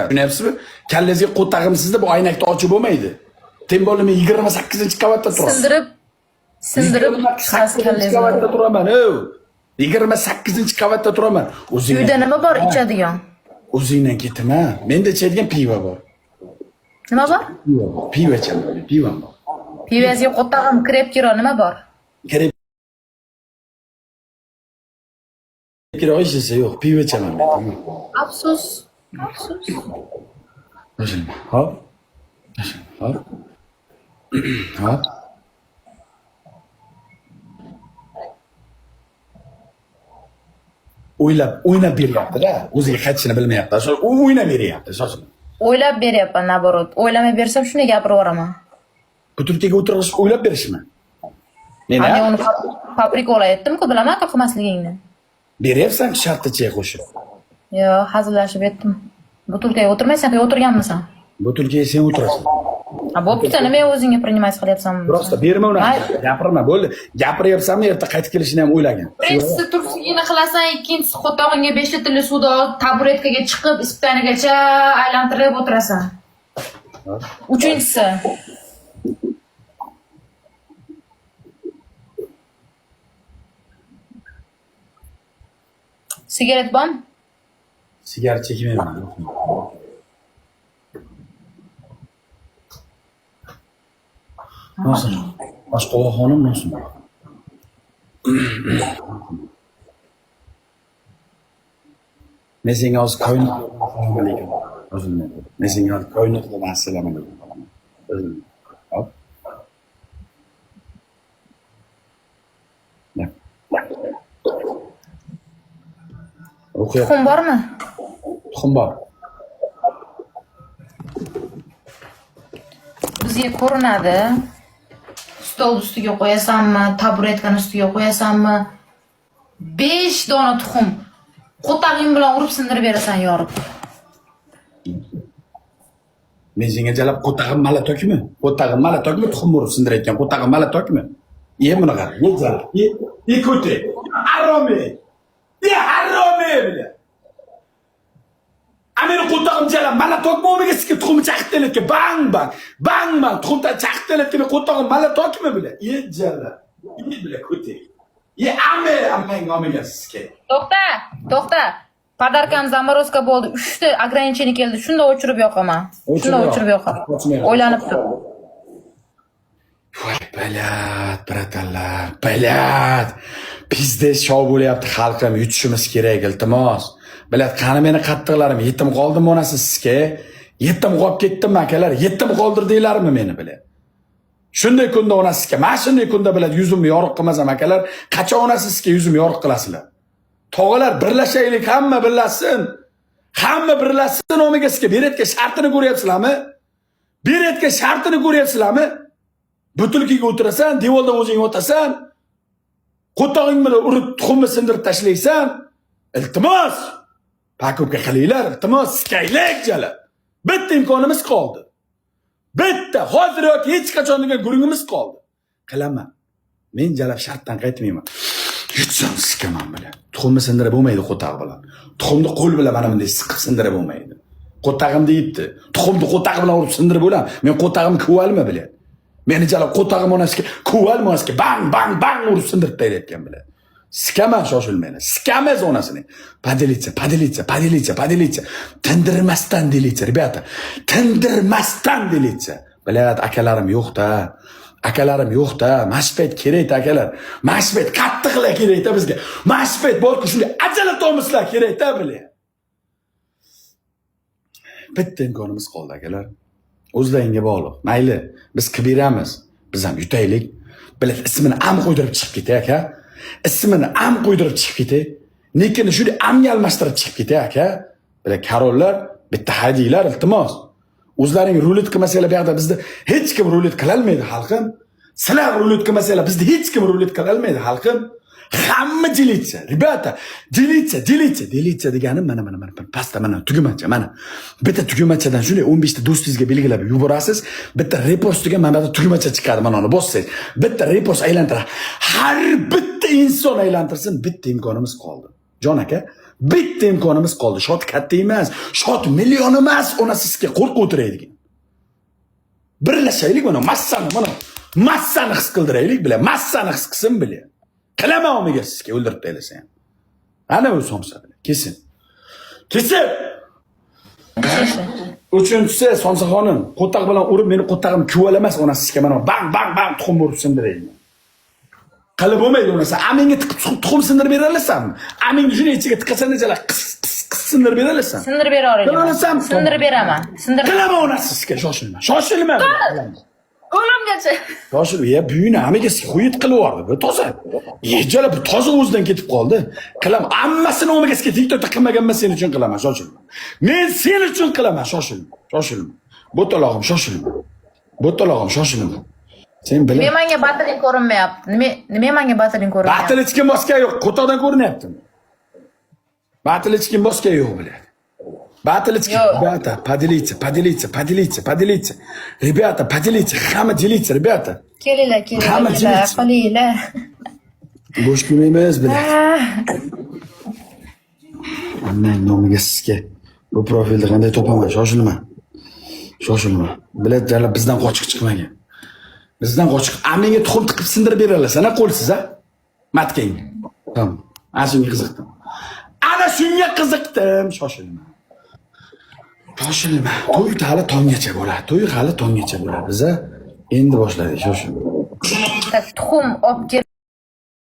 Tushunyapsizmi? Kallangizga qo'tag'imsizda bu oynakni ochib bo'lmaydi. Тем более men 28-qavatda turaman. Sindirib, sindirib chiqasiz 28 qavatda kallangizni. turaman, ov. 28-qavatda turaman. O'zingdan Uyda nima bor ichadigan? O'zingdan ketma. Menda ichadigan pivo bor. Nima bor? Pivo bor. Pivo ichaman, pivom bor. Pivasiga qo'tag'im, крепкий roq nima bor? Kerak kerak ichsa yo'q, pivo ichaman men. Tamam. Afsus. Afsus. Shoshilma. Hop. Shoshilma. Hop. Hop. O'ylab, o'ynab beryapti-da. O'ziga qaytishini bilmayapti. U o'ynab beryapti, shoshilma. O'ylab beryapman, наоборот. O'ylamay bersam shunday gapirib yuboraman. Butilkaga o'tirg'izib o'ylab berishmi? Men Men ha? uni paprika aytdim-ku, bilaman-ku qilmasligingni. Beryapsan sharticha qo'shib. Yo, hazillashib aytdim. Butilkaga o'tirmaysan, o'tirganmisan? Butilkaga sen o'tirasan. Ha, bo'pti, nima o'zingga принимать qilyapsan? Просто berma uni. Ay. Gapirma, bo'ldi. Gapiryapsanmi, erta qaytib kelishini ham o'ylagin. Birinchisi tursigini qilasan, ikkinchisi qo'tog'ingga 5 litrli suvni olib, taburetkaga chiqib, isptanigacha aylantirib o'tirasan. Uchinchisi. Sigaret bormi? Sigaret chekmayman. Nosim. Boshqa xonim nosim. Men senga hozir koinot assalomu alaykum. O'zim. Men senga hozir koinotdan assalomu alaykum. O'zim. Hop. Ya. O'qiyapti. Tuxum bormi? Tuxum bor. Bizga ko'rinadi. Stol ustiga qo'yasanmi, taburetkani ustiga qo'yasanmi? 5 dona tuxum qo'tag'ing bilan urib sindirib berasan yorib. Men senga jalab qo'tag'im malatokmi? Qo'tag'im malatokmi tuxum urib sindirayotgan qo'tag'im malatokmi? Ye buni qara. Ye jalab. Ye, ye ko'ti. Haromi. Ye haromi bile. A meni qo'tag'im jalab malatokmi o'miga sikib tuxumni chaqib telatgan. Bang bang. Bang bang tuxumdan chaqib telatgan qo'tag'im malatokmi bile? Ye jalab. Ye bile ko'ti. Ye ame amang omiga sikib. To'xta, to'xta. Подарка m заморозка bo'ldi. 3 ta ограничение keldi. Shunda o'chirib yoqaman. Shunda o'chirib yoqaman. O'ylanib tur. Voy, блядь, братан lar, блядь. Пиздец shov bo'lyapti xalqim, yutishimiz kerak, iltimos. Блядь, qani meni qattiqlarim, yetim qoldim onasi sizga. Yetim qolib ketdim akalar, yetim qoldirdinglarmi meni, блядь? Shunday kunda onasiga, mana shunday kunda блядь, yuzimni yorug' qilmasam akalar, qachon onasi sizga yuzimni yorug' qilasizlar? Tog'alar birlashaylik, hamma birlashsin. Hamma birlashsin omiga sizga berayotgan shartini ko'ryapsizlarmi? Berayotgan shartini ko'ryapsizlarmi? Butilkaga o'tirasan, devorda o'zing otasan. Qo'tog'ing bilan urib tuxumni sindirib tashlaysan. Iltimos! Покупка qilinglar, iltimos, sikaylik jalab. Bitta imkonimiz qoldi. Bitta, hozir yoki hech qachon degan gurungimiz qoldi. Qilaman. Men jalab shartdan qaytmayman. Yutsam sikaman bilan. Tuxumni sindirib bo'lmaydi qo'taq bilan. Tuxumni qo'l bilan mana bunday siqib sindirib bo'lmaydi. Qo'tag'im deyibdi. Tuxumni qo'taq bilan urib sindirib bo'lam. Men qo'tag'im kuvalmi bilan. Meni jalab qo'tag'im onasiga kuvalmi onasiga bang bang bang urib sindirib tashlayotgan bilan. Sikaman shoshilmanglar. Sikamiz onasini. Поделиться, поделиться, поделиться, поделиться. Tindirmasdan делиться, ребята. Tindirmasdan делиться. Блядь, akalarim yo'q-da. Akalarim yo'q-da. Mana shu payt kerak akalar. Mana shu payt qattiqlar kerak-da bizga. Mana shu payt borku shunday ajala tomislar kerak-da, блядь. Bitta imkonimiz qoldi akalar. O'zlaringga bog'liq. Mayli, biz qilib beramiz. Biz ham yutaylik. Блядь, ismini am qo'ydirib chiqib ketay aka. Ismini am qo'ydirib chiqib ketay. Nikini shunday amga almashtirib chiqib ketay aka. Блядь, король lar, bitta haydinglar, iltimos. O'zlaring rulet qilmasanglar bu yoqda bizni hech kim rulet qilolmaydi xalqim. Sizlar rulet qilmasanglar bizni hech kim rulet qilolmaydi xalqim. Hamma делиться, ребята, делиться, делиться, делиться deganim mana mana mana pastda mana tugmacha mana. Bitta tugmachadan shunday 15 ta do'stingizga belgilab yuborasiz. Bitta repost degan mana bu yerda tugmacha chiqadi, mana uni bossangiz. Bitta repost aylantiradi. Har bitta inson aylantirsin, bitta imkonimiz qoldi. Jon aka, Bitta imkonimiz qoldi. Счёт katta emas, счёт million emas, onasizga qo'rqib o'tiraydigan. Birlashaylik, mana massani, mana massani his qildiraylik, bila, massani his qilsin, bila. Qilaman omiga sizga o'ldirib tashlasa ham. Ana u somsa bilan. Kesin. Kesin. Uchinchisi, somsaxonim, qo'taq bilan urib meni qo'tag'im kuvalamas onasizga, mana bang bang bang tuxum urib sindiraydi. Qilib bo'lmaydi u narsa. Aminga tiqib tuxum sindirib bera olasanmi? Amingni shuni ichiga tiqasan, nechalar qis qis qis sindirib bera olasan. Sindirib bera Qila olaman. olasanmi? Sindirib beraman. Sindirib. Qilaman onasizga, shoshilma. Shoshilma. Qilaman. O'limgacha. Shoshilma. Ya buyini amiga xuyit qilib yubordi. Bu toza. Yejala bu toza o'zidan ketib qoldi. Qilaman. Hammasini omagasiga TikTokda qilmaganman, sen uchun qilaman, shoshilma. Men sen uchun qilaman, shoshilma. Shoshilma. Bo'talog'im, shoshilma. Bo'talog'im, shoshilma. Sen Nima bila. menga batiling ko'rinmayapti? Nima menga batiling ko'rinmayapti? Batil hech kim bosgan yo'q. Qo'toqdan ko'rinyaptimi? Batil hech kim bosgan yo'q, biladi. Batil hech kim. Yo'q. Ребята, поделиться, поделиться, поделиться, поделиться. Ребята, поделиться, hamma делиться, ребята. Kelinglar, kelinglar, Hamma kelinglar, jimit. qolinglar. Bo'sh kelmaymiz, biladi. Onang nomiga sizga bu profilni qanday topaman? Shoshilma. Shoshilma. Bilad, jalab bizdan qochiq chiqmagan. Bizdan qochiq. Aminga tuxum tiqib sindirib bera olasan, a qo'lsiz, a? Matkang. Tamam. Ana shunga qiziqdim. Ana shunga qiziqdim. Shoshilma. Shoshilma. To'y hali tonggacha bo'ladi. To'y hali tonggacha bo'ladi. Biza endi boshladik, shoshilma. Tuxum olib kel.